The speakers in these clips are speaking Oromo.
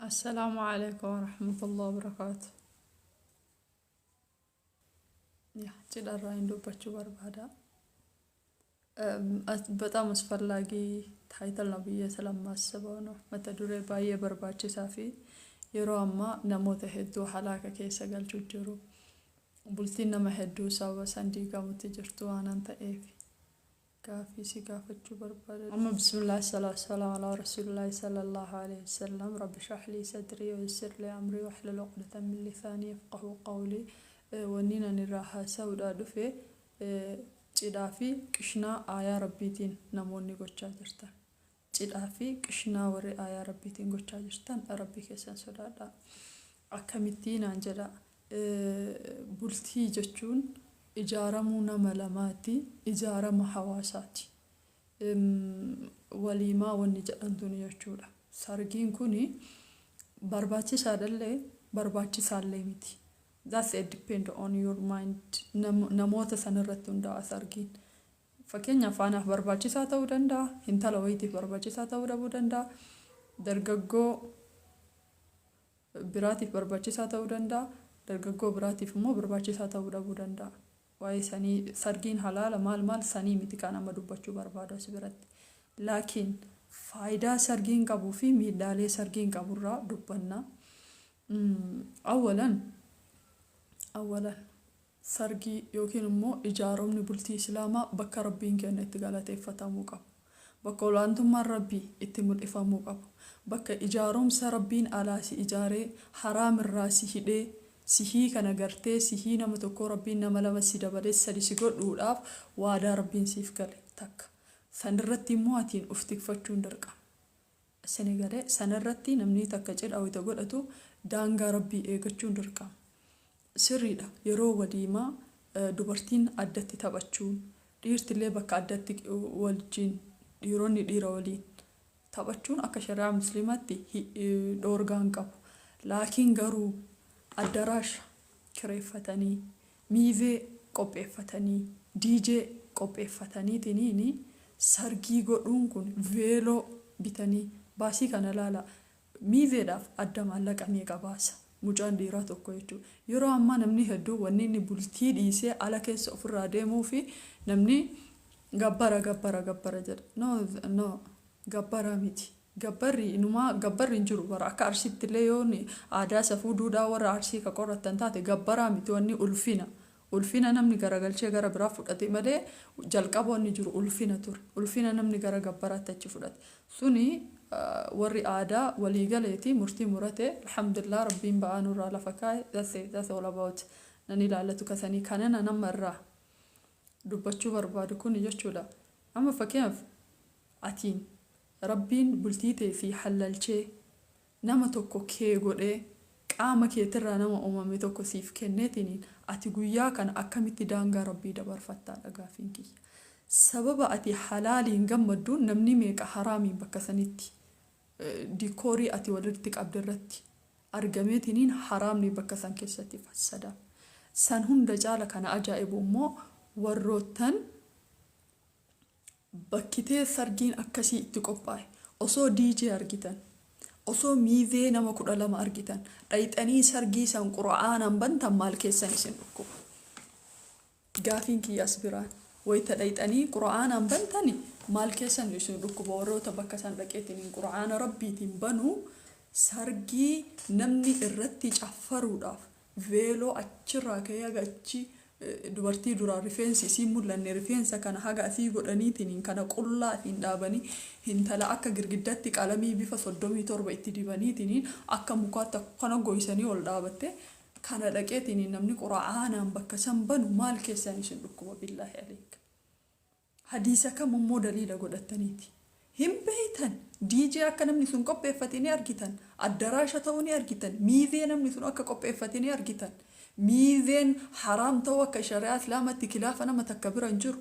Assalaamu alaikum warahmatullahi wabarakaatu. Yaa cidharraa hin dubbachuu barbaada. በጣም አስፈላጊ title ነው ብዬ ስለማስበው ነው። Mata duree baay'ee barbaachisaa fi yeroo ammaa namoota hedduu halaaka keessa galchuu jiru. Bultiin nama hedduu sababa san diigamutti jirtu waanan ta'eef gaafii si gaafachuu barbaada. Amma bismillah, salaatu salaam alaa rasuulillahi sallallahu alayhi wasallam. Rabbi shrah lii sadrii wa yassir lii amrii wahlul uqdatan min lisaanii yafqahu qawlii. Wanni ani irraa haasa'uudhaa dhufe cidhaa fi qishnaa aayaa rabbiitiin namoonni gochaa jirtan. Cidhaa fi qishnaa warri aayaa rabbiitiin gochaa jirtan, rabbii keessan sodaadhaa. Akkamittii naan jedha. Bultii jechuun ijaaramuu nama lamaati, ijaarama hawaasaati. Waliimaa wanni jedhamtuun jechuudha. Sargiin kuni barbaachisaadhallee barbaachisaallee miti. That's a depend on your mind. Namoota sanirratti hundaa'a sargiin. Fakkeenyaaf, anaaf barbaachisaa ta'uu danda'a, intala wayiitiif barbaachisaa ta'uu dhabuu danda'a, dargaggoo biraatiif barbaachisaa ta'uu danda'a, dargaggoo biraatiif immoo barbaachisaa ta'uu dhabuu danda'a. Waa'ee sanii, sargiin halaala maal maal sanii miti kan amma dubbachuu barbaadu as biratti. Laakiin faayidaa sargiin qabuu fi miidhaalee sargiin qaburraa dubbanna. Awwalan sargii yookiin immoo ijaaromni bultii islaamaa bakka rabbiin keenya itti galateeffatamuu qabu. Bakka olaantummaan rabbii itti mul'ifamuu qabu. Bakka ijaaromsa rabbiin alaa si ijaaree, haraamirraa si hidhee, sihii kana gartee sihii nama tokkoo rabbiin nama lama si dabalee sadi si godhuudhaaf waadaa rabbiin siif gale takka. Sanirratti immoo atiin uf tikfachuun dirqama. Sini galee sanarratti namni takka cidha wayita godhatu daangaa rabbii eeggachuun dirqama. Sirriidha, yeroo waliimaa dubartiin addatti taphachuun, dhiirtillee bakka addatti wajjin, dhiironni dhiira waliin taphachuun akka shari'aa musliimaatti dhoorgaan qabu. Laakiin garuu addaraasha kireeffatanii, miizee qopheeffatanii, DJ qopheeffataniitiniin sargii godhuun kun, veeloo bitanii, baasii kana ilaala. Miizeedhaaf adda maallaqa meeqa baasa mucaan dhiiraa tokko jechuudha. Yeroo ammaa namni hedduu wanni inni bultii dhiisee ala keessa ofirraa deemuu fi namni gabbara, gabbara, gabbara jedha. No, no, gabbara miti. Gabbarri inumaa gabbarri hin jiru bara. Akka Arsiitti illee yoo aadaa, safuu, duudhaa warra Arsii ka qorrattan taate, gabbaraa miti wanni. Ulfina. Ulfina namni garagalchee gara biraa fudhate malee jalqaba wanni jiru ulfina ture. Ulfina namni gara gabbaraatti achi fudhate. Suni warri aadaa waliigaleeti murtii murate. Alhamdulillah, rabbiin ba'aa nurraa lafa kaa'e. That's it, that's all about nan ilaallatu kasanii kanana nama irraa dubbachuu barbaadu kuni jechuudha. Amma fakkeenyaaf, atiin rabbiin bultii ta'e fi hallalchee nama tokko kee godhee, qaama keetirraa nama uumame tokko siif kenneetiniin, ati guyyaa kana akkamitti daangaa rabbii dabarfattaadha gaafiin kiyya. Sababa ati halaaliin gammadduun namni meeqa haraamiin bakka sanitti dikoorii ati walitti qabde irratti argameetiniin haraamni bakka san keessatti fassada. San hunda caala kana ajaa'ibu immoo warroottan bakkitee sargiin akkasii itti qophaa'e, osoo DJ argitan, osoo miizee nama 12 argitan, dhayxanii sargii san qura'aanaan bantan, maal keessan isin dhukkuba? Gaafiin kiyya as biraan, wayita dhayxanii qura'aanaan bantani maal keessan isin dhukkuba? Warroota bakka san dhaqeetiin qura'aana rabbiitiin banuu, sargii namni irratti caffaruudhaaf veeloo achirraa ka'ee haga achi, dubartii duraa rifeensi isii mul'anne, rifeensa kana haga asii godhaniitiin, kana qullaa asiin dhaabanii, intala akka girgiddatti qalamii bifa 37 itti dibaniitiin akka mukaatti akkana goysanii ol dhaabatte kana dhaqeetiin namni qura'aanaan bakka san banu maal keessan isin dhukkuba? Billaahi aleek. Hadiisa kam immoo daliila godhattaniiti? Hin beeytan. DJ akka namni sun qopheeffate ni argitan. Addaraasha ta'uu ni argitan. Miizee namni sun akka qopheeffate ni argitan. Miizeen haraam ta'uu akka shari'aa islaamatti kilaafa nama takka bira hin jiru.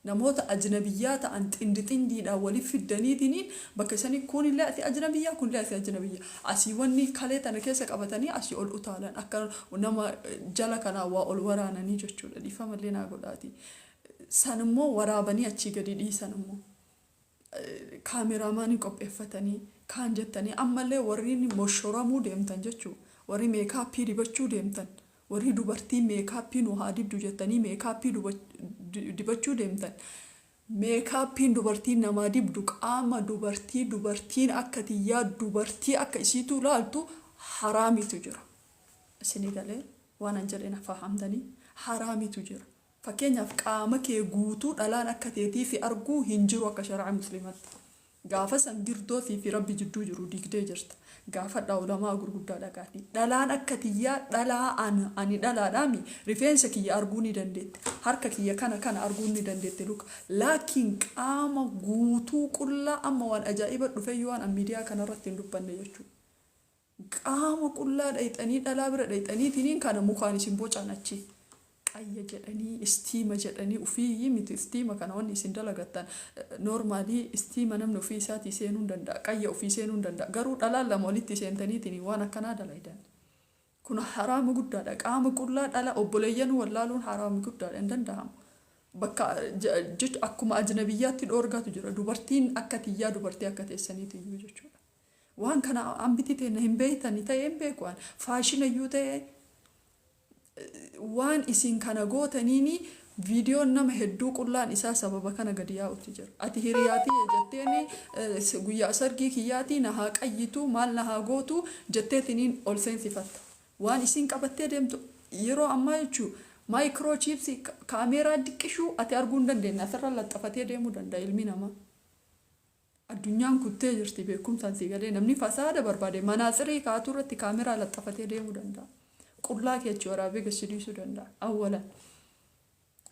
Namoota ajnabiyyaa ta'an xindi xindiidhaan waliif fiddaniitiin bakka isanii, kunillee asii ajnabiyyaa, kunillee asii ajnabiyyaa, asii wanni kalee tana keessa qabatanii asii ol utaalan, akka nama jala kanaa waa ol waraananii jechuudha. Dhiifamallee naa godhaati. San immoo waraabanii achii gadi dhiisan immoo kaameraamaanii qopheeffatanii Kaan jettanii ammallee warri moshoramuu deemtan jechuudha. Warri makeup dibachuu deemtan. Warri dubartii makeup nu haa dibdu jettanii makeup dibachuu deemtan. Makeupiin dubartiin namaa dibdu qaama dubartii, dubartiin akka tiyyaa, dubartii akka isiituu laaltu haraamitu jira. Isinii galee waan an jedhe na fahamtanii? Haraamitu jira. Fakkeenyaaf, qaama kee guutuu dhalaan akka teetii fi arguu hin jiru akka shari'aa Musliimatti. Gaafa san girdoo fi Rabbi jidduu jiru diigdee jirta. Gaafadhaa ulamaa gurguddaa dhaqaatii. Dhalaan akka tiyyaa, dhalaa ani dhalaadhaami, rifeensa kiyya arguu ni dandeette. Harka kiyya kana kana arguu ni dandeette, luka. Laakiin qaama guutuu qullaa, amma waan ajaa'iba dhufeyyuu waan an miidiyaa kanarratti hin dubbanne jechuudha. Qaama qullaa dhayxanii, dhalaa bira dhayxaniitiniin kana mukaan isin bocan achi. Qayya jedhanii, steam jedhanii, ufii miti steam kana wanni isin dalagattan. Normally steam namni ofii isaatii seenuu hin danda'a. Qayya ofii seenuu hin danda'a. Garuu dhalaan lama walitti seentaniitiin waan akkanaa dalaydan. Kun haraama guddaadha. Qaama qullaa dhala obboleeyyan wallaaluun haraama guddaadha. Hin danda'amu. Bakka jechuun akkuma ajnabiyyaatti dhoorgatu jira. Dubartiin akka tiyyaa dubartii akka teessaniiti iyyuu jechuudha. Waan kana hambiti teenna hin beektani ta'ee hin beeku. Fashion iyyuu ta'ee waan isin kana gootaniini viidiyoon nama hedduu qullaan isaa sababa kana gadi yaa'utti jira. Ati hiriyaatii jetteeni guyyaa sargii kiyyaatii na haa qayyitu, maal na haa gootu jetteetiniin ol seensifatta. Waan isin qabattee deemtu yeroo ammaa jechuun microchips, kaameeraa diqqishuu ati arguu hin dandeenye asirra laxxafatee deemuu danda'a ilmi namaa. Addunyaan kuttee jirti beekumsaan, si galee? Namni fasaada barbaade manaatsirii kaa'atu irratti kaameraa laxxafatee deemuu danda'a. Qullaa keechi waraabee gadi dhiisuu danda'a. Awwalan.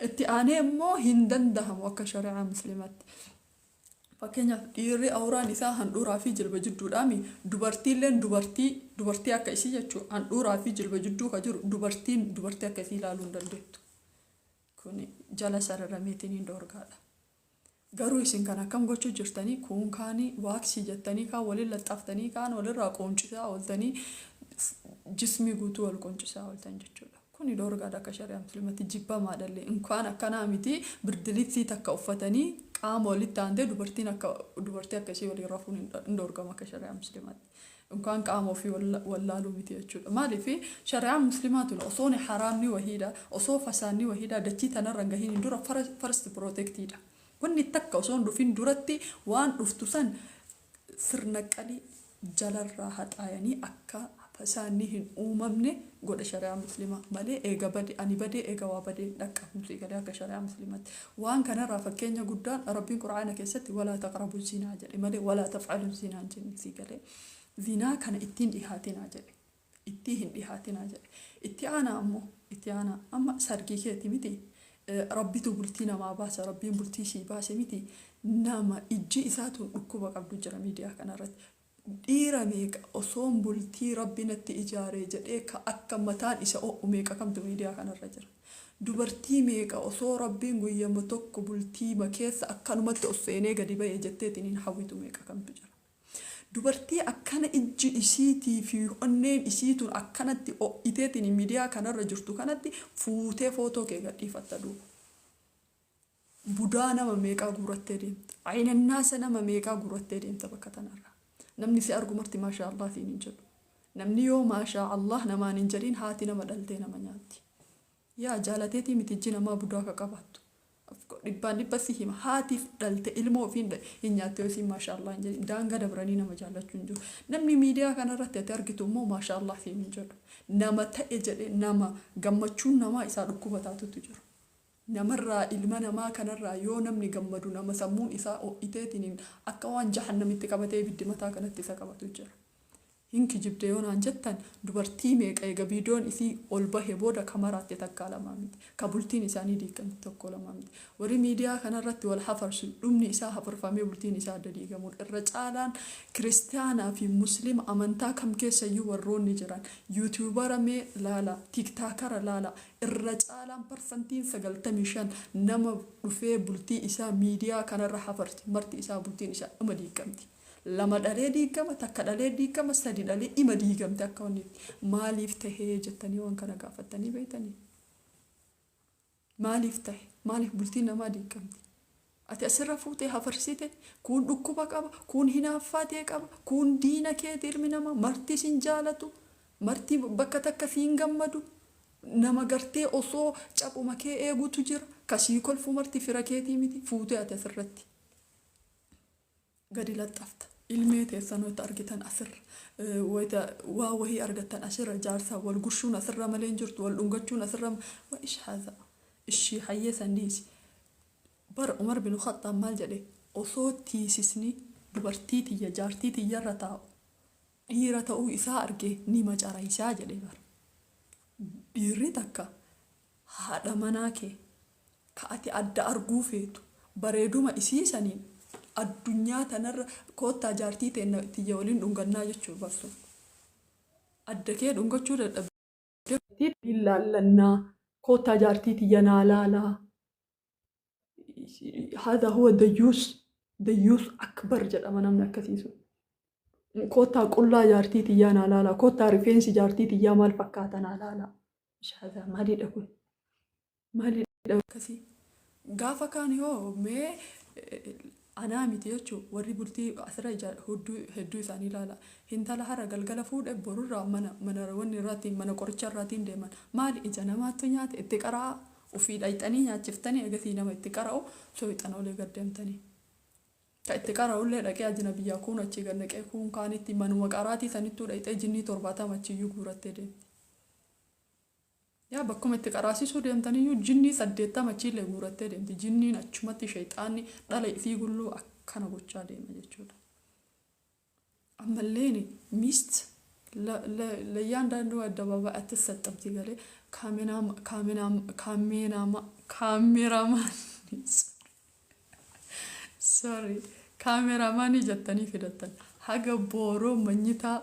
Itti aanee immoo hin dandahamu akka shari'aa Musliimaatti. Fakkeenyaaf, dhiirri awraan isaa handhuuraa fi jilba jidduudhaami. Dubartiilleen dubartii akka isii jechuudha. Handhuuraa fi jilba jidduu ka jiru dubartiin dubartii akka isii ilaaluu hin dandeettu. Kuni jala sararameetiin hin dhoorgaadha. Garuu isin kan akkam gochuu jirtanii? Kuun kaanii waaksii jettanii, kaan waliin laxxaftanii, kaan walirraa qoonchisaa ooltanii, jismii guutuu wal qoonchisaa ooltan jechuudha. Kuni dhoorgaadha akka shari'aa Musliimatti, jibbamaadhallee. Inkaan akkanaa miti, birdilibsii takka uffatanii qaama walitti aantee dubartiin akka dubartii akkasii waliin rafuun hin dhoorgama akka shari'aa Musliimaatti. Inkaan qaama ofii wallaaluu miti jechuudha. Maaliif? Shari'aan Musliimaa tun osoo haraamni wahiidha, osoo fasaanni wahiidha dachii tanarra gahiin dura first protectiidha. Wanni takka osoo hin dhufin duratti waan dhuftu san sirna qalii jalarraa haxaayanii akka fasaanni hin uumamne godha shari'aa Musliimaa malee eega bade, ani badee, eega waa badee dhaqqabumsi galee akka shari'aa Musliimaatti. Waan kanarraa fakkeenya guddaan Rabbiin Quraana keessatti "ولا تقربوا الزنا" jedhe malee "ولا تفعلوا الزنا" hin jenne, si galee? Zinaa kana ittiin dhihaatinaa jedhe. Ittii hin dhihaatinaa jedhe. Itti aanaa ammoo, itti aanaa amma sargii keeti miti. Rabbitu bultii namaa baasa, Rabbiin bultii sii baase miti. Nama ijji isaatuun dhukkuba qabdu jira miidiyaa kanarratti. Dhiira meeqa osoon bultii Rabbi natti ijaaree jedhee ka akka mataan isa o'u meeqa kamtu miidiyaa kanarra jira? Dubartii meeqa osoo Rabbiin guyyama tokko bultii keessa akkanumatti os seenee gadi ba'e jetteetiin hin hawwitu meeqa kamtu jira? Dubartii akkana ijji isiitii fi onneen isiituun akkanatti o'iteetiin miidiyaa kanarra jirtu kanatti fuutee footoo kee gadhiifatta duuba. Budaa nama meeqaa guurattee deemta? Aynannaasa nama meeqaa guurattee deemta bakka tanarraa? Namni si argu marti "maashaa Allah" siin hin jedhu. Namni yoo "maashaa Allah" namaan hin jedhin, haati nama dhaltee nama nyaatti. Yaa jaalateetii miti ijji namaa budaa ka qabaattu. Dhibbaan dhibba si hima, haatiif dhalte ilmoo ofiin hin nyaatte yoo isiin "maashaa Allah" hin jedhin. Daangaa dabranii nama jaallachuu hin jiru. Namni miidiyaa kanarratti ati argitu immoo "maashaa Allah" siin hin jedhu. Nama ta'e jedhe, nama gammachuun namaa isaa dhukkuba taatutu jira. Namarraa, ilma namaa kanarraa yoo namni gammadu, nama sammuun isaa ho'iteetiin akka waan jahannamitti qabatee ibiddi mataa kanatti isa qabatu jira. Hin kijibde yoo naan jettan, dubartii meeqa eega viidiyoon isii ol bahe booda kamaraatte? Takkaa lamaa miti. Ka bultiin isaanii diigamte tokko lamaa miti. Warri miidiyaa kanarratti wal hafarsu dhumni isaa hafarfamee bultiin isaa adda diigamuun irra caalaan Kiristaanaa fi Musliima, amantaa kam keessayyuu warroonni jiran, YouTubera mee laala, TikTokera laala, irra caalaan 95% nama dhufee bultii isaa miidiyaa kanarra hafarti marti isaa bultiin isaa dhuma diigamti. Lama dhalee diigama, takka dhalee diigama, sadi dhalee ima diigamte akka wanni. Maaliif tahee jettanii waan kana gaafattanii beektanii? Maaliif tahe? Maaliif bultiin namaa diigamti? Ati asirra fuutee hafarsite, kun dhukkuba qaba, kun hinaaffaa ta'e qaba, kun diina keeti. Ilmi namaa marti sin jaalatu, marti bakka takka siin gammadu. Nama gartee osoo caphuma kee eegutu jira. Kasii kolfu marti fira keetii miti. Fuutee ati asirratti gadi laxxafta. Ilmee teessan wayita argitan asirra, wayita waa wahii argattan asirra, jaarsaa wal gurshuun asirra malee hin jirtu, wal dhungachuun asirra. Wa ish haza ishii hayyee san dhiisi. Bara Umar bin Khattaab maal jedhe? Osoo tiisisni dubartii tiyya, jaartii tiyyarra taa'u dhiira ta'uu isaa argee ni macaraysaa jedhe bara. Dhiirri takka haadha manaa kee ka ati adda arguu feetu bareeduma isii saniin addunyaa tanarra koottaa jaartii tiyya waliin dhungannaa jechuu barsun. Adda kee dhungachuu dadhabdee laallannaa, koottaa jaartii tiyya naa laalaa. هذا هو ديوس، ديوس أكبر jedhama namni akkasii sun. Koottaa qullaa jaartii tiyyaa naa laalaa, koottaa rifeensi jaartii tiyyaa maal fakkaata naa laalaa. Shaadaa maalidha kun? Maalidha akkasii? Gaafa kaan yoo mee anaa miti jechuun warri bultii asirra hedduu hedduu isaanii ilaala. Intala hara galgala fuudhe borurraa mana wanni irraatiin, mana qoricha irraatiin deeman. Maali? Ija namaattu nyaate itti qaraa, ofii dhayxanii nyaachiftanii, egasii nama itti qara'u soyixanoolee gad deemtanii. Ka itti qara'ullee dhaqee ajina biyyaa kuun achii gad naqee, kuun kaanitti manuma qaraatii sanittuu dhayxee jinnii 70 achiyyuu guurattee deemti. Yaa bakkuma itti qaraasisuu deemtaniyyuu jinnii 80 achiillee guurattee deemti. Jinniin achumatti shayxaanni dhala isii gulluu akkana gochaa deema jechuudha. Ammalleen ሚስት ለእያንዳንዱ አደባባይ አትሰጥም። ሲገሌ ካሜራማን, sorry, kaameraamaanii jettanii fidattan haga booroo manyitaa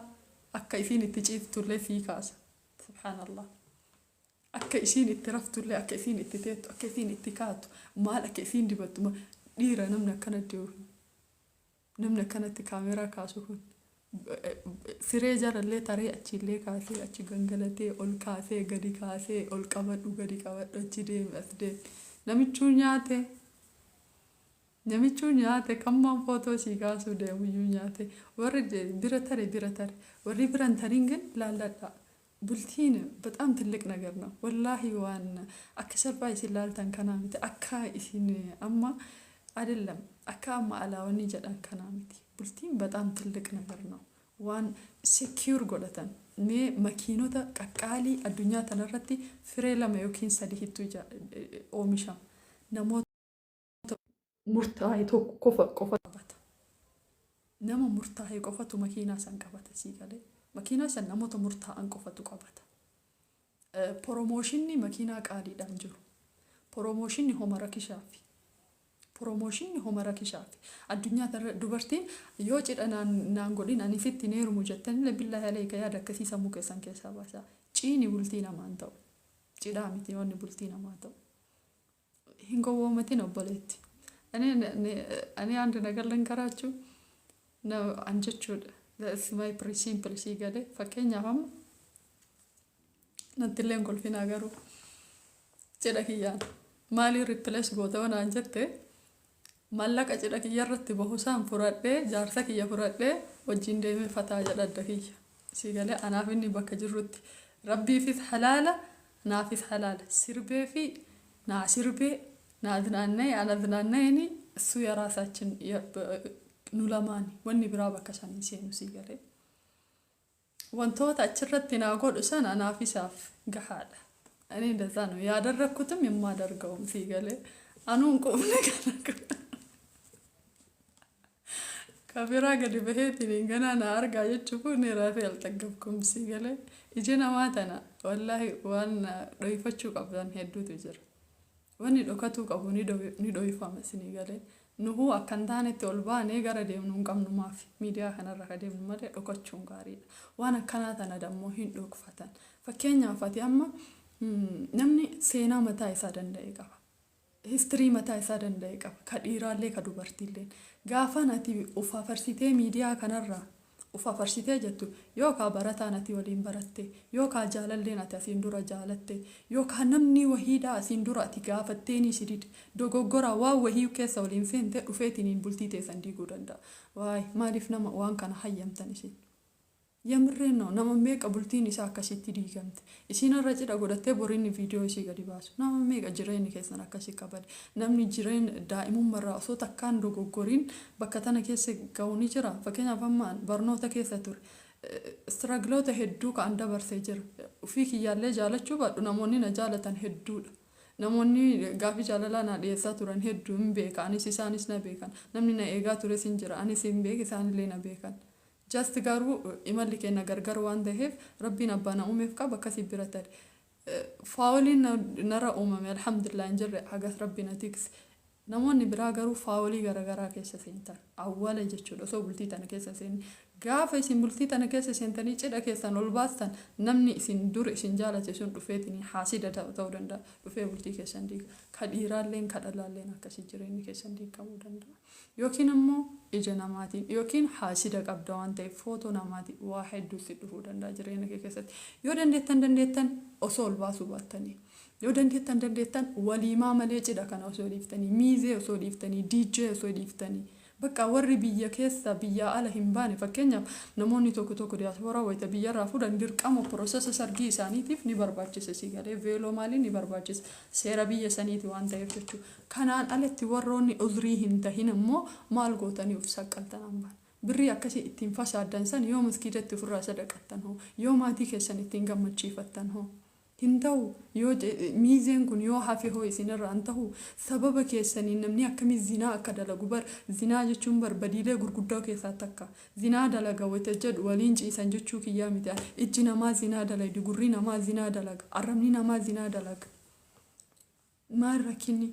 akka isiin itti ciiftullee sii kaasa. Subhaanallah. Akka isiin itti raftullee, akka isiin itti teettu, akka isiin itti kaatu, maal akka isiin dibattu. Dhiira namni akkanatti, namni akkanatti kaameraa kaasu kun siree jalallee taree achiillee kaasee, achi gangalatee, ol kaasee, gadi kaasee, ol qabadhu, gadi qabadhu, achi deemi, as deemi. Namichuu nyaate, namichuu nyaate. Kammaan footoo sii kaasuu deemuyyuu nyaate. Warri bira tare bira tare, warri biran tarin ግን laalladha. Bultiin በጣም ትልቅ ነገር ነው ወላሂ. Waan akka salphaa isin laaltan kanaa miti. Akka isin amma አይደለም, akka amma alaawwanni jedhan kanaa miti. Bultiin በጣም ትልቅ ነገር ነው. Waan secure godhatan. Mee makiinota qaqqaalii addunyaa tanarratti firee lama yookiin sadi hittuu oomishama. Namoota murtaa'e tokko qofa qofa qabata. Nama murtaa'e qofatu makiinaa san qabata, sii galee. Makiinaa san namoota murtaa'an qofatu qabata. Promotionni makiinaa qaaliidhaan jiru. Promotionni homa rakishaafi. Promotionni homa rakishaafi. Addunyaa tanarra dubartiin yoo cidha naan godhin ani sitti hin heerumu jettanillee, billaahi aleeka, yaada akkasii sammuu keessan keessaa baasaa. Ciini bultii namaan ta'u. Cidhaa miti wanni bultii namaa ta'u. Hin gowwoomatin, obboleetti. እኔ አንድ ነገር ልንገራችሁ ነው an jechuudha. That's my principle, sii galee. Fakkeenyaaf amma nattillee hin kolfinaa, garuu cidha kiyyaan maaliin replace goota naan jette, mallaqa cidha kiyya irratti bahu isaan fudhadhee, jaarsa kiyya fudhadhee wajjin deemee fataa jedha adda kiyya. Sii galee, anaaf inni bakka jirrutti rabbiifis halaala, naafis halaala. Sirbee fi naa sirbee naa ዝናናይ አላዝናናይኒ እሱ የራሳችን nu lamaani, wanni biraa bakka sanii seenu, sii galee. Wantoota achirratti naa godhu sana anaaf isaaf gahaadha. እኔ እንደዛ ነው ያደረግኩትም የማደርገውም, sii galee. Anuun quufne kana kabiraa gadi baheetiin ganaa na argaa jechuun kun raafee አልጠገብኩም, sii galee. Iji namaa tana wallaahi waan dhoyfachuu qabdan hedduutu jira. Wanni dhokatuu qabu ni dhoyfama, sinii galee. Nuhuu akka hin taanetti ol baanee gara deemnu hin qabnu, maafi miidiyaa kanarra ka deemnu malee dhokachuun gaariidha. Waan akkanaa tana dammoo hin dhokfatan. Fakkeenyaaf ati amma namni seenaa mataa isaa danda'e qaba. History mataa isaa danda'e qaba. Ka dhiiraallee ka dubartiillee. Gaafan ati of afarsitee miidiyaa kanarraa Uf afarsitee jettu yookaan barataan ati waliin baratte, yookaan jaalalleen ati asiin dura jaalatte, yookaan namni wahiidhaa asiin dura ati gaafatteeni si dide, dogoggora waan wahii keessa waliin seente dhufeetiniin bultii teessan diiguu danda'a. Waay, maaliif nama waan kana hayyamtan isin? Yamirreen noo, nama meeqa bultiin isaa akkasitti diigamte? Isiin irra cidha godhattee borinni viidiyoo isii gadi baasu. Nama meeqa jireenyi keessan akkasii kabade? Namni jireenya daa'imummaarraa osoo takkaan dogoggoriin bakka tana keessa ga'u ni jira. Fakkeenyaaf, amma barnoota keessa ture. Struggleoota hedduu ka'an dabarsee jira. Ofii kiyyaallee jaalachuu baadhu, namoonni na jaalatan hedduudha. Namoonni gaafii jaalalaa na dhiyeessaa turan hedduu hin beeka. Anis isaanis na beekan. Namni na eegaa tures hin jira. Anis hin beek, isaanillee na beekan. Just garuu imalli keenya gargar waan ta'eef, Rabbiin abbaa na uumeef qaba, akkasii bira tare. Fouliin narra uumame, alhamdulillah, hin jirre, hagas Rabbi na tikse. Namoonni biraa garuu foulii garaagaraa keessa seentan. Awwaala jechuudha osoo bultii tana keessa seeni. Gaafa isin bultii tana keessa seentanii cidha keessan ol baastan, namni isin dur isin jaalate sun dhufeetiin haasida ta'uu danda'a. Dhufee bultii keessan diiga. Ka dhiiraalleen ka dhalaalleen akkasii jireenyi keessan diigamuu danda'a. Yookiin immoo ija namaatiin yookiin haasida qabda waan ta'eef, footoo namaatiin waa hedduu si dhufuu danda'a jireenya kee keessatti. Yoo dandeettan dandeettan osoo ol baasuu baattanii. Yoo dandeettan dandeettan waliimaa malee cidha kana osoo dhiiftanii, miizee osoo dhiiftanii, DJ osoo dhiiftanii. Bakka warri biyya keessa biyyaa ala hin baane, fakkeenyaaf namoonni tokko tokko diyaaspooraa wayita biyyarraa fuudhan, dirqama processa sargii isaaniitiif ni barbaachisa, si galee, veeloo maalii ni barbaachisa, seera biyya saniiti waan ta'eef jechuudha. Kanaan alatti warroonni uzrii hin tahin immoo maal gootanii of saqqaltan hambaan? Birrii akkasii ittiin fasaaddan san yoo maskiidatti ofirraa sadaqattan hoo, yoo maatii keessan ittiin gammachiifattan hoo? Hin ta'u. Yoo miizeen kun yoo hafe hoo, isinirraa hin ta'u. Sababa keessaniin namni akkamii zinaa akka dalagu bar. Zinaa jechuun bar badiilee gurguddoo keessaa takka. Zinaa dalaga wayita jedhu waliin ciisan jechuu kiyyaa miti. Ijji namaa zinaa dalagdi, gurri namaa zinaa dalaga, arrabni namaa zinaa dalaga. Maal rakkinni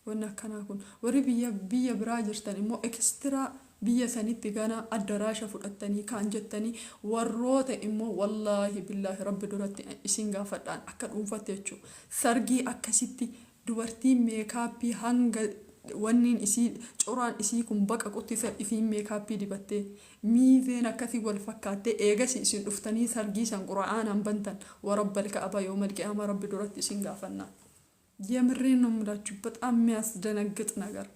wanni akkanaa kun? Warri biyya biraa jirtan immoo extra biyya sanitti gana addaraasha fudhattanii kaan jettanii, warroota immoo wallaahi billaahi Rabbi duratti isin gaafadhaan akka dhuunfatte jechuudha. Sargii akkasitti dubartiin makeupii hanga wanniin isii coraan isii kun baqaqutti isiin makeupii dibattee, miizeen akkasii wal fakkaattee, eegasi isin dhuftanii sargii san Qura'aanaan bantan, warabbal ka'aba, yoomal qiyaama Rabbi duratti isin gaafannaa. የምሬን ነው የምላችሁ። በጣም የሚያስደነግጥ ነገር፣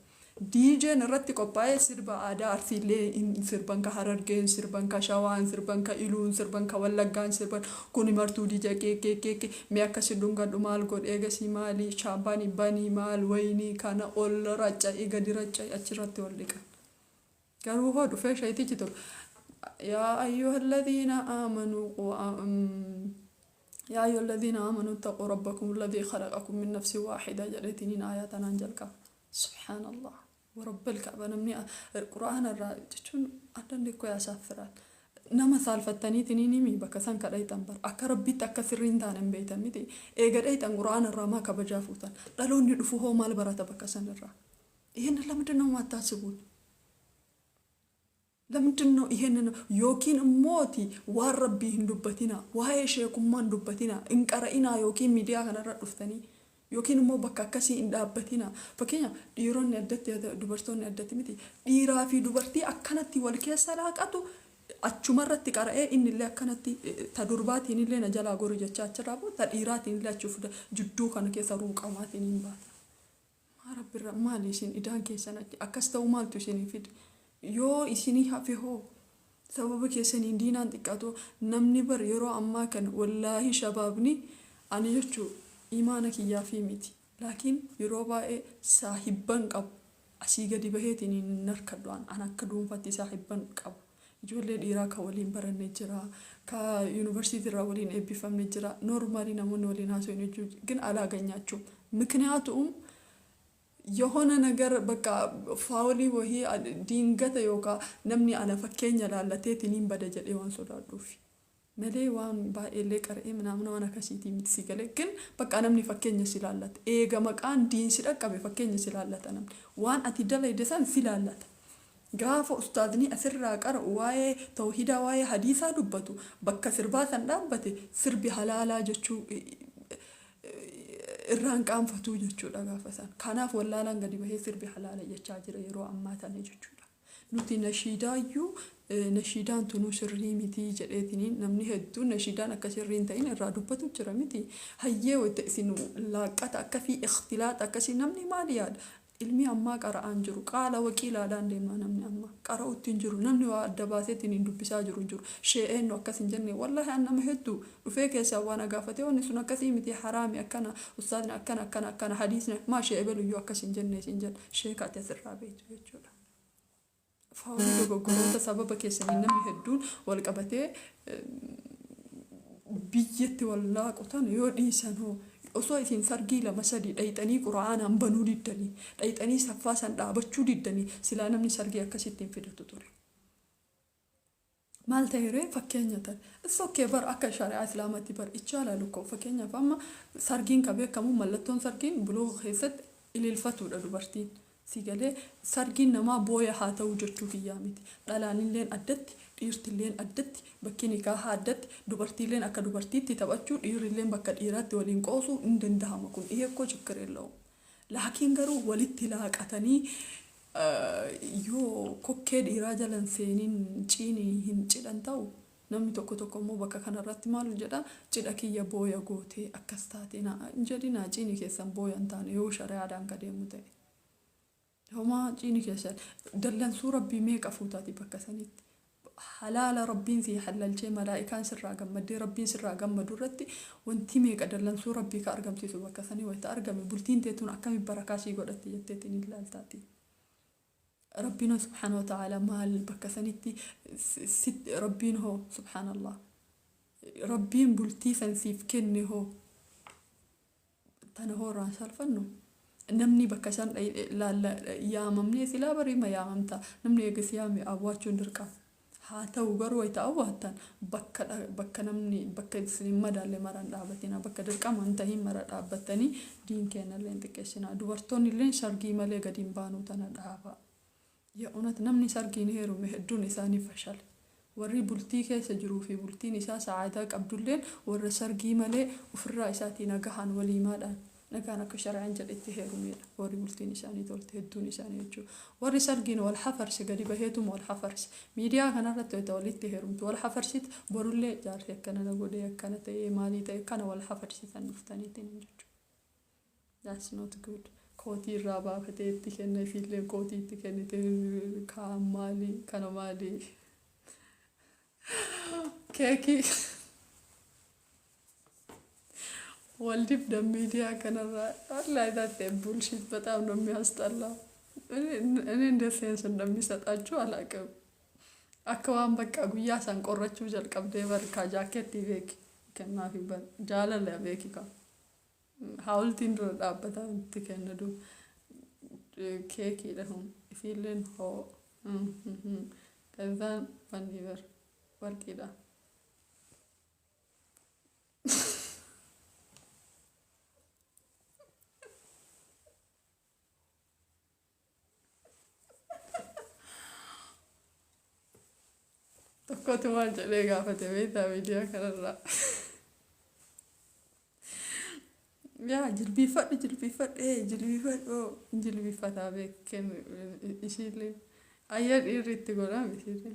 DJn irratti qophaa'ee sirba aadaa Arsiillee hin sirban, ka Harargee hin sirban, ka Shawaa hin sirban, ka Iluu hin sirban, ka Wallaggaa hin sirban. Kuni martuu DJ keekee mee akkasi dhungadhu maal godhe, eegasii maalii champagne banii, maal wayinii kana ol racca'ee gadi racca'ee achirratti wal dhiqan. Garuu hoo dhufee shayitichi tokko yaa ayyuha alladhiina aamanuu, yaa ayyuha alladhiina aamanuu ittaquu rabbakum alladhii khalaqakum min nafsin waaxida jedheetiniin aayaa tanaan jalqaba. Subhaanallah. Warabbal Ka'ba, namni Qura'aana irraa jechuun አንዳንዴ እኮ ያሳፍራል። Nama saalfattaniitiin himi bakka san kadhayxan bar akka Rabbitti akka sirriin taane hin beeytan miti. Eega dhayxan Qura'aana irraa maa kabajaa fuutan? Dhaloonni dhufu hoo maal barata bakka san irraa? ይህንን ለምንድን ነው የማታስቡት? ለምንድን ነው ይሄንን? Yookiin immooti waan Rabbii hin dubbatina, waa'ee sheekummaa hin dubbatina, hin qara'inaa, yookiin miidiyaa kanarra dhuftanii yookiin immoo bakka akkasii hin dhaabbatina. Fakkeenyaaf, dhiironni addatti, dubartoonni addatti miti, dhiiraa fi dubartii akkanatti wal keessa laaqatu achumarratti qara'ee, inni illee akkanatti ta durbaatiin illee na jalaa goru jechaa achirraa bu'u, ta dhiiraatiin illee achi fuda jidduu kana keessa ruuqamaatiin hin baata. Maa Rabbirra maali isin idaan keessan akkas ta'u maaltu isinii fide? Yoo isinii hafe hoo, sababa keessaniin diinaan xiqqaatu namni bar yeroo ammaa kana wallaahi shabaabni ani jechuu imaana kiyyaa fi miti, laakiin yeroo baay'ee saahibban qabu asii gadi baheetiin hin harkadhu. An akka dhuunfaatti saahibban qabu ijoollee dhiiraa ka waliin baranne jira, ka yuunivarsiitii irraa waliin eebbifamne jira, normally namoonni waliin haasa'u jechuun ግን አላገኛቸውም፣ ምክንያቱም የሆነ ነገር በቃ foulii wahii diingata yookaan namni ana fakkeenya laallateetiin bada jedhee waan sodaadhuufi malee waan baay'eellee qara'ee ምናምን waan akkasiitii miti, si galee? ግን በቃ namni fakkeenya si laallata. Eega maqaan diin si dhaqqabe fakkeenya si laallata, namni waan ati dalayde san si laallata. Gaafa ustaazni asirraa qara'u waa'ee tawhidaa, waa'ee hadiisaa dubbatu, bakka sirbaa san dhaabbate sirbi halaalaa jechuu irraan qaanfatuu jechuudha gaafa san. Kanaaf wallaalaan gadi bahee sirbi halaala jechaa jira yeroo ammaa tana jechuudha. Nuti nashiidaayyuu Nashiidaan tunuu sirrii miti jedheetiniin namni hedduun nashiidaan akka sirrii hin ta'in irraa dubbatu jira miti. Hayyee, wayita isin laaqqata akkasii, ikhtilaaxa akkasii, namni maal yaada? Ilmi ammaa qara'aan jiru qaala waqiilaadhaan deemaa. Namni amma qara'utti hin jiru. Namni waa adda baaseetiin hin dubbisaa jiru hin jiru. Shee'eennu akkas hin jenne. Wallaahi, an nama hedduu dhufee keessaa waan gaafatee, wanni sun akkasii miti, haraami, akkana, ustaazni akkana akkana akkana, hadiisni maa shee'e beluyyuu akkas hin jenne isin jedha. Sheeka ati asirraa beektu jechuudha. Faawulii dogoggoroota sababa keessanii namni hedduun wal qabatee biyyatti wal laaqotan yoo dhiisan hoo, osoo isin sargii lama sadi dhayxanii qura'aanaan banuu diddanii, dhayxanii saffaa san dhaabachuu diddanii, silaa namni sargii akkasitti hin fidatu ture. Maal ta'e fakkeenya ta'e? Sokkee bar akka shari'aa Islaamatti bar ichaala lukkoo. Fakkeenyaaf, amma sargiin ka beekamu, mallattoon sargiin buluuga keessatti ililfatuudha dubartiin. Si galee? Sargiin namaa booya haa ta'u jechuu kiyyaa miti. Dhalaanilleen addatti, dhiirtilleen addatti, bakki nikaahaa addatti, dubartiilleen akka dubartiitti taphachuu, dhiirrilleen bakka dhiiraatti waliin qoosuu hin dandahama kun. Dhiyeekoo ችግር የለውም. Laakiin garuu walitti laaqatanii yoo kokkee dhiiraa jalan seeniin ciinii hin cidhan ta'u. Namni tokko tokko immoo bakka kanarratti maal jedha? Cidha kiyya booya gootee akkas taate na jedhinaa. Ciini keessan booya hin taane yoo shari'aadhaan ka deemu ta'e. Homaa ciini keessan dallansuu Rabbii meeqa fuutaati bakka sanitti. Halaala Rabbiin si halalchee, malaa'ikaan sirraa gammaddee, Rabbiin sirraa gammadu irratti wanti meeqa dallansuu Rabbii ka argamsiisu bakka sanii wayita argame, bultiin teetuun akkami barakaa sii godhatti jetteetiin ilaaltaati. Rabbiin subhaana wa ta'ala maal bakka sanitti Rabbiin hoo, subhaanallah, Rabbiin bultii san siif kenne hoo, tana hoo irraan salfannu. Namni bakka san yaamamnee silaa bariima yaamamta. Namni eegas yaame awwaachuun dirqama. Haa ta'u garuu wayita awwaattan bakka namni bakka isin hin madaalle maraan dhaabatina. Bakka dirqama hin tahin mara dhaabbattanii diin keenyallee hin xiqqeessinaa. Dubartoonni illee sargii malee gadi hin baanuu tana dhaaba. Yaa, namni sargiin heerume hedduun isaanii fashale. Warri bultii keessa jiruu fi bultiin isaa sa'aadaa qabdulleen warra sargii malee ofirraa isaatii nagahaan waliimaadhaan nagaan akka shari'aan jedhetti heerumedha. Warri bultiin isaanii tolte hedduun isaanii jechuudha. Warri sargiin wal hafarse gadi baheetuma wal hafarse. Miidiyaa kanarratti wayita walitti heerumtu wal hafarsit, borullee jaarsi akkana na godhee, akkana ta'ee, maalii ta'e, kana wal hafarsitan dhuftaniitiin jechuudha. That's not good. Kootii irraa baafatee itti kenna, isiillee kootii itti kennite, kaan maalii kana maalii keekii wal dibdan ሚዲያ kanarraa. Wallahi, that bullshit በጣም ነው የሚያስጠላው። እኔ እንዴት sense እንደሚሰጣችሁ አላውቅም። Akka waan bakka guyyaa san qorrachuu jalqabdee barkaa jaakkeettii beeki kennaafi bar jaalala beeki ka haawultiin dura dhaabbataa itti kenna duuba keekiidha hun isiilleen hoo ከዛን wanni bar warqiidha. Tokkotu maal jedhee gaafate beektaa miidiyaa kanarraa? Yaa, jilbiifadhu, jilbiifadhu, jilbiifadhu, jilbiifataa beekken ishiillee ayyaa dhiirri itti godhaam ishiillee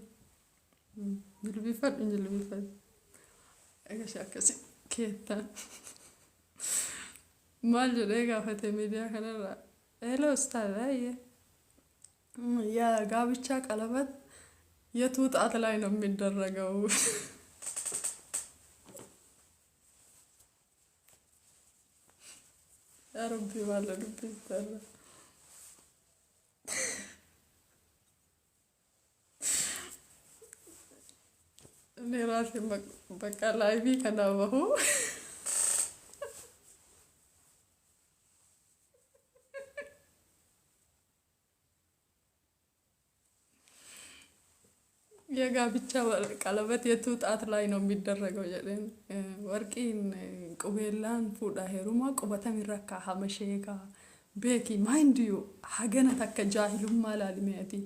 jilbiifadhu, jilbiifadhu. Egaa akkasi keettan maal jedhee gaafate miidiyaa kanarraa? Hello ustaaz, ayyee የጋብቻ ቀለበት የቱ ጣት ላይ ነው የሚደረገው? ያ ረቢ ባለ ዱብስታለ እኔ ራሴ በቃ live kana bahu የጋብቻ ቀለበት የቱ ጣት ላይ ነው የሚደረገው jedheen. Warqiin qubeellaan fuudha heerumaa qubatamirra kaahama sheekaa beeki. Mind you, hagana takka jaahilummaa laalimeetiin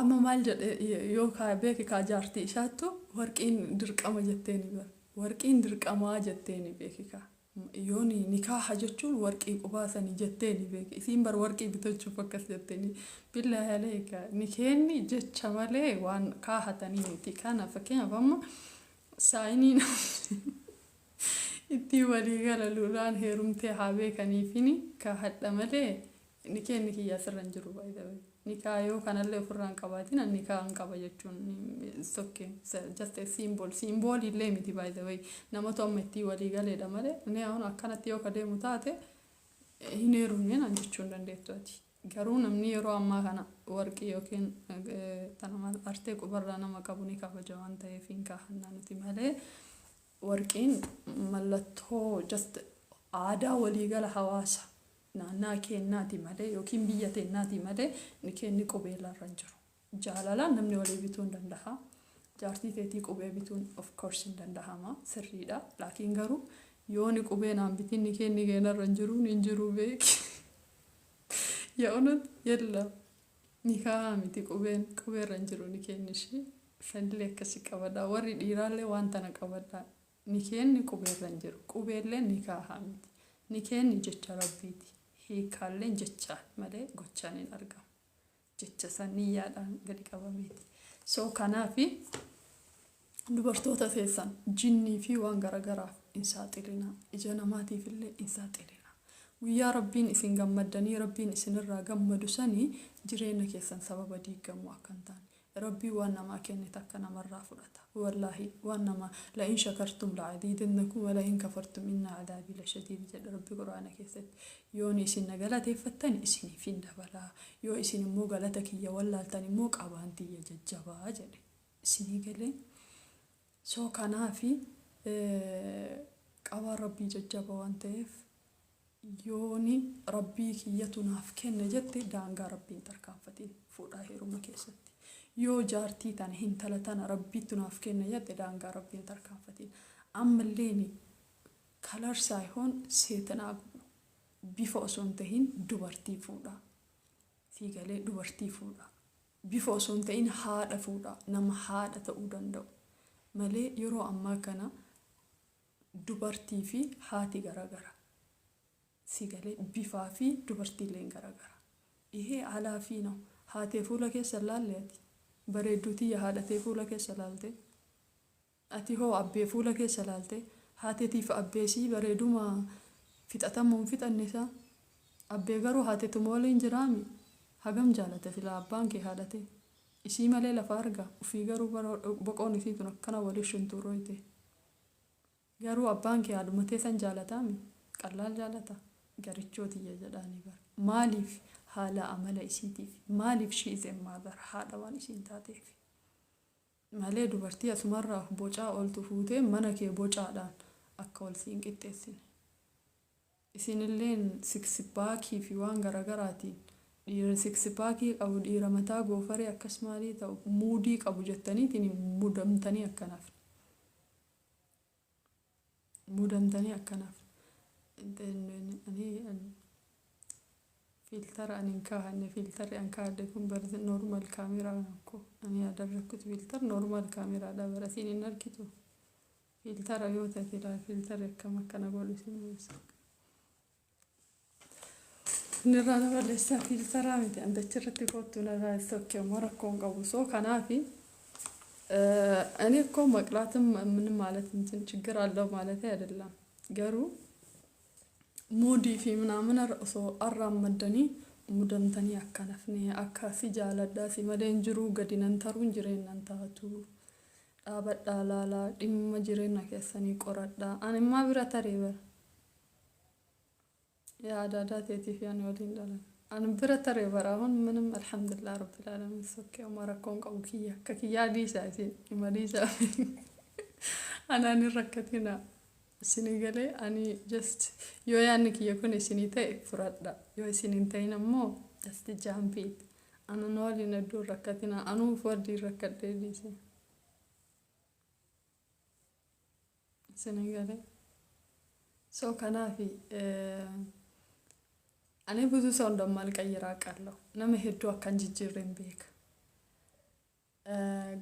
amma maal jedhe yoo kaa beeki kaa jaartii isaattu warqiin dirqama jetteeni bara, warqiin dirqamaa jetteeni beeki kaa. Yooni nikaaha jechuun warqii qubaasanii jetteeni beeki. Isiin bar warqii bitachuuf akkas jetteeni. Billaahi aleeka, nikeenni jecha malee waan kaahatanii miti. Kana fakkeenyaaf amma saayinii namni ittiin walii gala lulaan heerumtee haa beekaniifini kaahadha malee nikeenni kiyya asirra hin jiru, by the way. Nikaa yoo kanallee ofirraa hin qabaatin, ani nikaa hin qaba jechuun it's okay. Just a symbol. Symbol illee miti, by the way. Namatu amma ittiin walii galeedha malee inni ahun akkanatti yoo ka deemu taate hin heerumne naan jechuu hin dandeettu ati. Garuu namni yeroo ammaa kana warqii yookiin tana artee qubarraa nama qabu ni kabaja waan ta'eef hin kaahannaa nuti malee, warqiin mallattoo just aadaa waliigala hawaasa naannaa keennaati malee yookiin biyya teennaati malee nikeenni qubeellaarra hin jiru. Jaalalaan namni walii bituu hin danda'a. Jaartii teetii qubee bituun of course hin dandahama, sirriidha. Laakiin garuu yoo ni qubee naan bitin nikeenni keenarra hin jiru, hin jiru beeki. Ya'unat yella nikaa miti, qubeen qubeerra hin jiru nikeenni ishii. Sanillee akkasi qabadha. Warri dhiiraallee waan tana qabadha. Nikeenni qubeerra hin jiru. Qubeellee nikaahaa miti. Nikeenni jecha Rabbiiti. Hiikkaalleen jechaan malee gochaan hin argamu. Jecha san niyyaadhaan gadi qabameeti. So kanaafi dubartoota teessan jinnii fi waan garagaraaf hin saaxilinaa. Ija namaatiif illee hin saaxilinaa. Guyyaa Rabbiin isin gammaddanii Rabbiin isinirraa gammadu sanii jireenya keessan sababa diigamuu akka hin taane. Rabbiin waan namaa kenne takka namarraa fudhata. Wallaahi waan namaa "لئن شكرتم لأزيدنكم ولئن كفرتم إن عذابي لشديد" jedha Rabbi Quraana keessatti. Yooni isin na galateeffattan isiniif hin dabalaa. Yoo isin immoo galata kiyya wallaaltan immoo qabaan tiyya jajjabaa jedhe. Isinii galee? So kanaafi qabaan Rabbii jajjaba waan ta'eef, yooni Rabbii kiyyatu naaf kenne jette, daangaa Rabbiin tarkaanfatiin fuudhaa heeruma keessatti. Yoo jaartii tana, hintala tana Rabbiitu naaf kenne jette, daangaa Rabbiin tarkaanfatiin. Ammalleeni color ሳይሆን ሴትን አግቡ. Bifa osoo hin tahin dubartii fuudhaa. Siigalee, dubartii fuudhaa. Bifa osoo hin ta'in haadha fuudhaa. Nama haadha ta'uu danda'u. Malee yeroo ammaa kana dubartii fi haati garagara. Siigalee, bifaa fi dubartiileen garagara. Ihee alaafii no. Haatee fuula keessa laalle ati. Bareedduu tiyya, haadhatee fuula keessa laalte. Ati hoo abbee fuula keessa laalte? Haateetiif abbeesii bareeduma fixatamuu hin fixanne isaa. Abbee garuu haatetuma waliin jiraami. Hagam jaalate silaa abbaan kee haadhate. Isii malee lafa arga. Ufii garuu boqoon isii tun akkana walii shuntuurroyte. Garuu abbaan kee haadhumatee san jaalataami? Qallaal jaalata? Garichoo tiyya jedhaanii bara. Maaliif? Haala amala isiitiif. Maaliif? She is a mother. Haadha waan isiin taateef. Malee dubartii asumarraa bocaa oltu fuutee mana kee bocaadhaan akka wal siin qixxeessine. Isinilleen six packii fi waan garagaraatiin dhiira six packii qabu, dhiira mataa goofaree akkas maalii ta'u muudii qabu jettaniitiin mudamtanii akkanaaf. Mudamtanii akkanaaf. Ani filter ani hin kaahanne, filterri an kaahadhe kun bar normal kaameraa ko ani yaadarakkutu filter normal kaameraadha bara siin hin argitu. Filtera yoo ta'e laa, filterri akkam akkana godhu isin mul'isa. Nirraa na balleessaa, filteraa miti andachirratti kottu narraa sokkee immoo rakkoon qabu. So kanaafi እኔ እኮ መቅላትም ምንም ማለት እንትን ችግር አለው ማለት አይደለም። Garuu muudii fi ምናምን osoo arraammaddanii mudamtanii akka nafne akka si jaaladhaa si malee hin jiruu gadi nan taruun jireenya taatu. Dhaabadhaa, laalaa, dhimma jireenya keessanii qoradhaa. Ani immaa bira taree bara. Yaa aadaa teetiif yaani waliin dhalan. Ani bira taree bara አሁን ምንም الحمد لله رب العالمين sokkee uma rakkoon qabu kiyya akka kiyyaa dhiisaa, isin dhima dhiisaa, anaan hin rakkatina. Isinii galee? Ani just yoo yaadni kiyya kun isinii ta'e fudhadha, yoo isin hin ta'in ammoo just jump it. Anan waliin hedduu hin rakkatina, anuu waliin rakkadhee dhiise. Isinii galee? So kanaafi ani ብዙ ሰው እንደማልቀይር አውቃለሁ። Nama hedduu akkan jijjiirre hin beeka.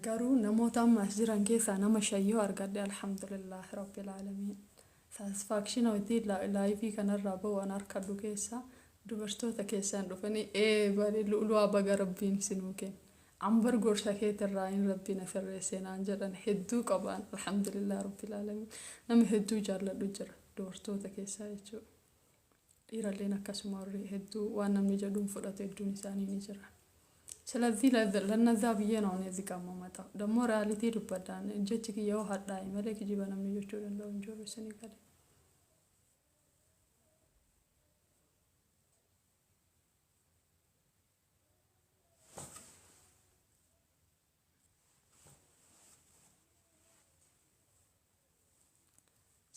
Garuu namoota amma as jiran keessaa nama shan yoo argadhe, الحمد لله رب العالمين. Satisfaction hojii live kanarraa bahu an harkadhu keessaa dubartoota keessaan dhufanii ee bari lu'lu'aa baga Rabbiin isinuu kenna. Ambar gorsa keetirraa hin Rabbiin asirreessee naan jedhan hedduu qabaan, alhamdulillah rabbil alamin. Nama hedduu jaalladhu jira dubartoota keessaa jechuudha. Dhiiralleen akkasuma warri hedduu waan namni jedhuun fudhatu hedduun isaanii ni jira. ስለዚህ ለነዛ ብዬ ነው እኔ እዚህ ጋር የምመጣው። ደግሞ reality dubbadhaan jechi kiyya yoo hadhaa'e malee kijiba namni jechuu danda'u hin jiru isinii gale.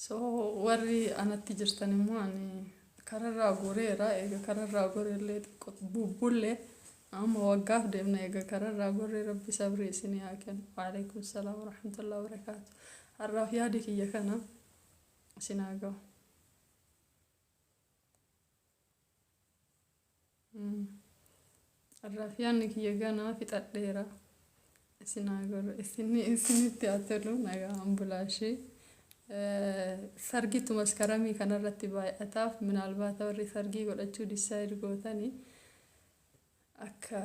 So warri anatti jirtan immoo ani kararraa goreera. Eega kararraa goreellee xiqqoo bubbullee amma waggaaf deemna. Eega kararraa goree Rabbi sabrii isinii haa kennu. Waalaikum salaam warahmatullahi wabarakaatu. Har'aaf yaadi kiyya kana isin haa ga'u. Har'aaf yaadni kiyya kana fixadheera. Isin haa godhu. Isinitti haa tolu, nagaan bulaashii. Sargiitu maskaramii kanarratti baay'ataaf minaalbaata warri sargii godhachuu decide gootanii akka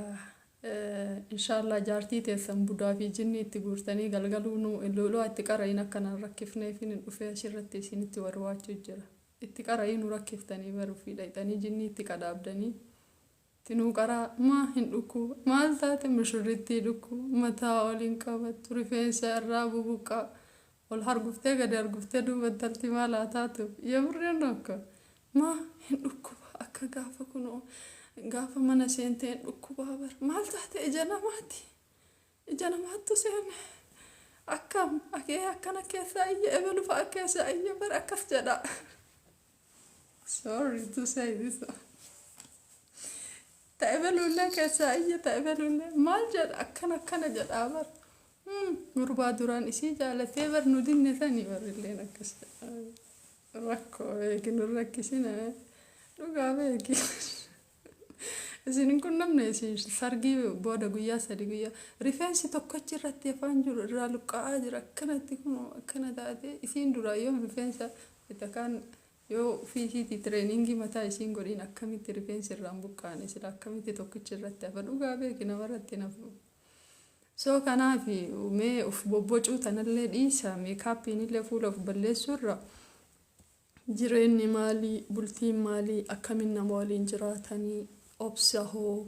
inshaallah jaartii teessan budaa fi jinni itti guurtanii galgaluu nu lu'lu'aa itti qara'iin akka nan rakkifneef hin dhufee asirratti isinitti warwaachuu jira. Itti qara'ii nu rakkiftanii baruu fi dhayxanii jinni itti qadaabdanii tinuu qaraa maa hin dhukkuba, maal taate mushurrittii dhukkuba, mataa oliin qabattu, rifeensa irraa bubuqqaa, ol harguftee gadi harguftee, duuba intalti maal haa taatuuf yamreen akka maa hin dhukkuba, akka gaafa kunoo gaafa mana seentee hin dhukkubaa bara maal taate, ija namaati, ija namaattu seene, akkam akee akkana keessaa iyya, ebelu fa'a keessaa iyya bara akkas jedha. Sorry to say this, ta'e beluullee keessaa iyya, ta'e beluullee maal jedha, akkana akkana jedhaa bara. Gurbaa duraan isii jaalatee bar nu dinne sanii warrilleen akkas jedha. Rakkoo beeki, nu rakkisina, dhugaa beeki. Isin hin qunnamne, isin sargii booda guyyaa 3 guyyaa rifeensi tokkochi irratti afaan jiru irraa luqqa'aa jira, akkanatti kun akkana taate. Isiin duraa yoom rifeensa itti kaan yoo ofii isiitii training mataa isiin godhiin akkamitti rifeensi irraan buqqaane, sila akkamitti tokkichi irratti hafa? Dhugaa beeki, namarratti nafu. So kanaaf mee uf bobbocuu tanallee dhiisa, makeupiin illee fuula of balleessuu irra jireenyi maalii, bultiin maalii, akkamiin nama waliin jiraatanii, obsa hoo,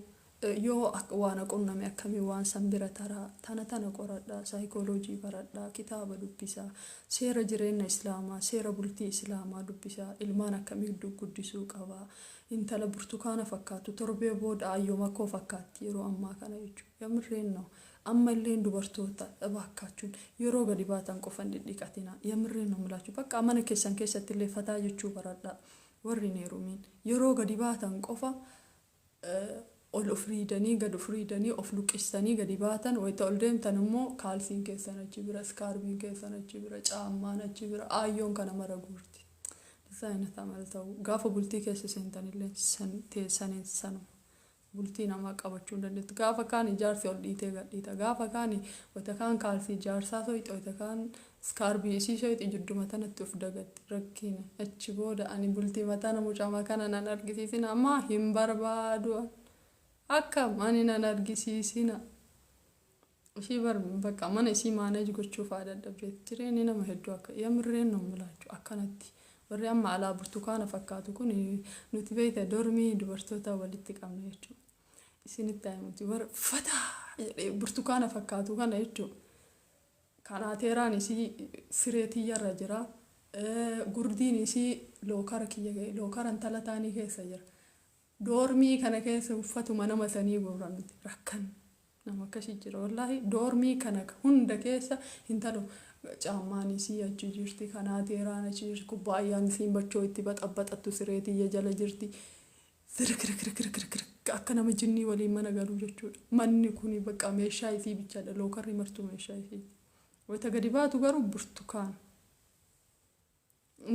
yoo waan qunname akkamii waan san bira taraa, tana tana qoradhaa, saayikooloojii baradhaa, kitaaba dubbisaa, seera jireenya Islaamaa, seera bultii Islaamaa dubbisaa, ilmaan akkamii guddisuu qabaa. Intala burtukaana fakkaatu torbee booda ayyooma koo fakkaatti yeroo ammaa kana jechuudha. Yamirreen ነው. Amma illeen dubartoota baakkaachuun yeroo gadi baatan qofan dhidhiqatina. Yamirreen ነው ምላችሁ. Bakka mana keessan keessatti illee fataa jechuu baradhaa. Warri hin heerumiin yeroo gadi baatan qofa ol of riidanii, gad of riidanii, of luqqistanii gadi baatan. Wayita ol deemtan immoo kaalsiin keessan achi bira, iskaarbiin keessan achi bira, caammaan achi bira, aayyoon kana mara guurti. Dizaayina amal ta'u gaafa bultii keessa seentanillee teessaniin sanuma. Bultii namaa qabachuu hin dandeettu. Gaafa kaan ijaarsi ol dhiitee gad dhiita. Gaafa kaan wayita kaan kaalsii ijaarsaa soyixi, wayita kaan iskaarbii isii soyixi, jidduma tanatti of dagatti rakkina. Achi booda ani bultii mataa mucaa kana nan argisiisina ammaa hin barbaadu. Akkam ani nan argisiisina. Ishii bar bakka mana isii manage gochuuf haa dadhabdeetti. Jireenyi nama hedduu akka yamirreen ነው ምላችሁ akkanatti. Warri amma alaa burtukaana fakkaatu kun nuti beekta dormii dubartoota walitti qabna jechuudha. Isinitti himuti warra fataa jedhee burtukaana fakkaatu kana jechuudha. Kanaateeraan isii siree tiyyarra jira. Gurdiin isii locker kiyya, locker intala taanii keessa jira. Dormii kana keessa uffatuma nama sanii gurra nuti rakkan nama akkasii jira, wallaahi. Dormii kana hunda keessa intalo caammaan isii achi jirti, kanaateeraan achi jirti, kubbaayyaan isiin bachoo itti baxabbaxattu siree tiyya jala jirti. Zirkirkirkirkirk akka nama jinnii waliin mana galuu jechuudha. Manni kuni bakka meeshaa isii bichaadha, lockerri martuu meeshaa isiiti. Wayita gadi baatu garuu burtukaana.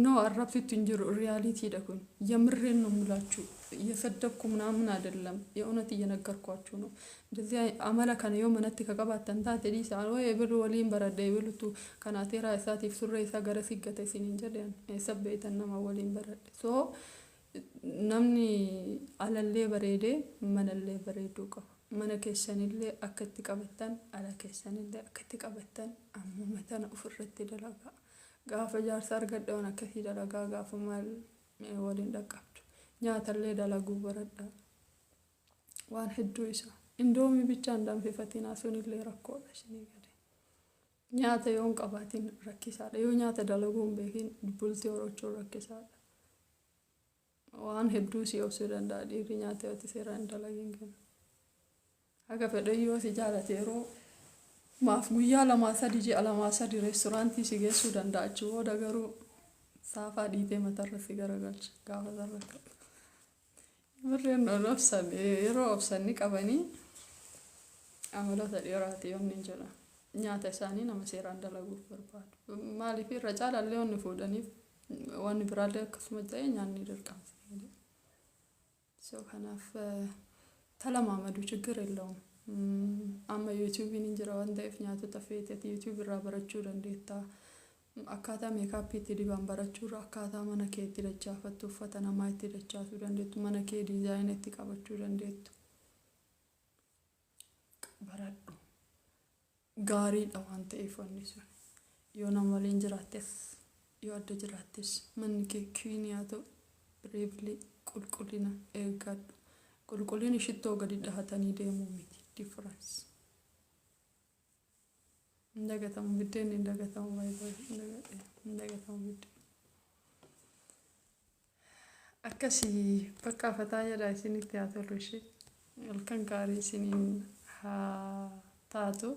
No, arrabsitti hin jiru, realitydha kun. የምሬን ነው የምላችሁ. እየሰደብኩ ምናምን አይደለም፣ የእውነት እየነገርኳችሁ ነው። እንደዚህ amala kana yoo manatti ka qabaattan taate dhiisaa. Way ebelu waliin baradhe, ebelutu kanaateeraa isaatiif surree isaa gara siggate isiniin jedhan, eessa beeytan nama waliin baradhe. So namni alallee bareedee manallee bareeduu qaba. Mana keessanillee akka itti qabattan, ala keessanillee akka itti qabattan ammuma tana ofirratti dalagaa. Gaafa jaarsa argadhe waan akkasii dalagaa, gaafa maal waliin dhaqqabdu. Nyaatallee dalaguu baradhaa. Waan hedduu isaa. Indomie bichaan danfifatinaa, sunillee rakkoodha isinii gadi. Nyaata yoo hin qabaatin rakkisaadha. Yoo nyaata dalaguu hin beekin bultii horachuun rakkisaadha. Waan hedduu si obsuu danda'a dhiirri nyaata yoo ati seeraan hin dalagin kenna. Haga fedhe yoo si jaalate yeroo maaf guyyaa lamaa sadi, ji'a lamaa sadi reesturaantii si geessuu danda'a. Achi booda garuu saafaa dhiitee matarra si garagalcha gaafa sarara ta'u. Warreen obsan yeroo obsan ni qabanii amaloota dhiiraati yoonni hin jedha. Nyaata isaanii nama seeraan dalaguuf barbaadu. Maaliif irra caalaallee wanni fuudhaniif wanni biraallee akkasuma ta'e nyaanni dirqama. So kanaaf ተለማመዱ፣ ችግር የለውም። Amma YouTubeiin hin jira waan ta'eef nyaatota feeteeti YouTube irraa barachuu dandeetta. Akkaataa makeupii itti diban barachuu irra akkaataa mana kee itti dachaafattu, uffata namaa itti dachaasuu dandeettu, mana kee design itti qabachuu dandeettu. Baradhu. Gaariidha waan ta'eef wanni sun. Yoo nama waliin jiraattes, yoo adda jiraattes, manni kee clean haa ta'u, bravely qulqullina eeggadhu. Qulqullinni shittoo gadi dhahatanii deemuu miti. Difference. Hin dagatamu biddeenni, hin dagatamu, baay'ee hin dagatamu biddeen. Akkasii bakka afataa jedha, isinitti haa tolu ishee. Halkan gaarii isiniin haa taatu.